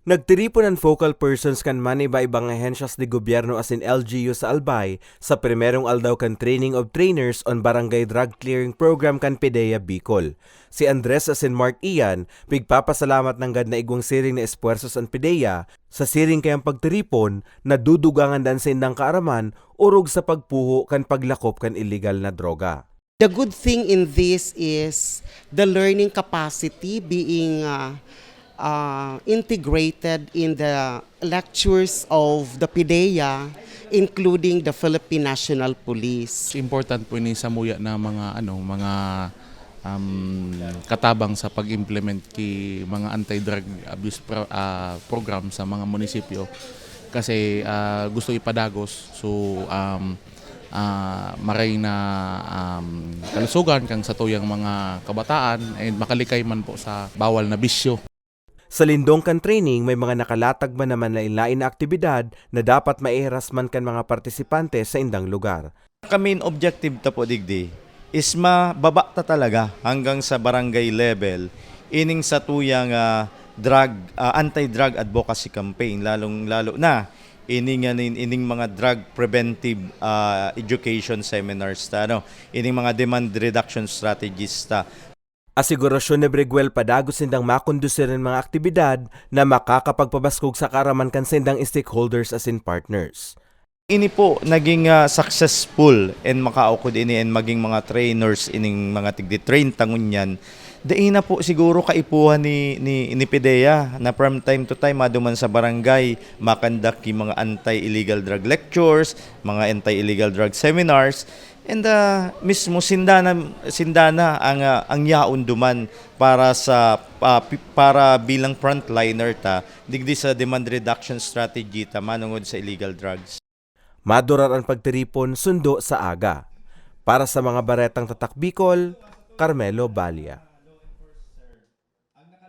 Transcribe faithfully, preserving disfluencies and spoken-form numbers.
Nagtiripon an focal persons kan maniba-ibang ahensyas de gobyerno asin L G U sa Albay sa primerong aldaw kan Training of Trainers on Barangay Drug Clearing Program kan PDEA Bicol. Si Andres asin Mark Ian pigpapasalamat nanggad na igwang siring na espuwersos an PDEA sa siring kayang pagtiripon na dudugangan dan sa indang kaaraman orog sa pagpuho kan paglakop kan iligal na droga. The good thing in this is the learning capacity being uh, uh, integrated in the lectures of the PDEA, including the Philippine National Police. Important po ini samuya na mga ano, mga um, katabang sa pag-implement ki mga anti-drug abuse pro- ah, program sa mga munisipyo kasi ah, gusto ipadagos, so um, ah, maray na um, kalusugan kang satuyang mga kabataan and makalikay man po sa bawal na bisyo. Sa lindong kan training, may mga nakalatag man na manlain-lain na aktibidad na dapat maihiras man kan mga partisipante sa indang lugar. Ka main objective ta po digdi is mababa ta talaga hanggang sa barangay level ining satuyang ah, drug ah, anti-drug advocacy campaign, lalong lalo na ining ining mga drug preventive ah, education seminars ta, ano, ining mga demand reduction strategies ta. Asigurasyon ni Briguel padagos nindang makondusir nin mga aktibidad na makakapagpabaskog sa kaaraman kan saindang stakeholders asin partners. Ini po naging ah, successful and makaukod ini and maging mga trainers ining mga tigdi-train ta ngunyan. Dai na po siguro kaipuhan ni, ni, ni PDEA na from time to time maduman sa barangay, makandak yung mga anti-illegal drug lectures, mga anti-illegal drug seminars, and ah, mismo sindana sindana ang ah, ang yaon duman para sa ah, pi- para bilang frontliner ta digdi sa demand reduction strategy ta manungod sa illegal drugs. Madurar an pagtiripon sundo sa aga. Para sa mga baretang Tatak Bicol, Carmelo Balia.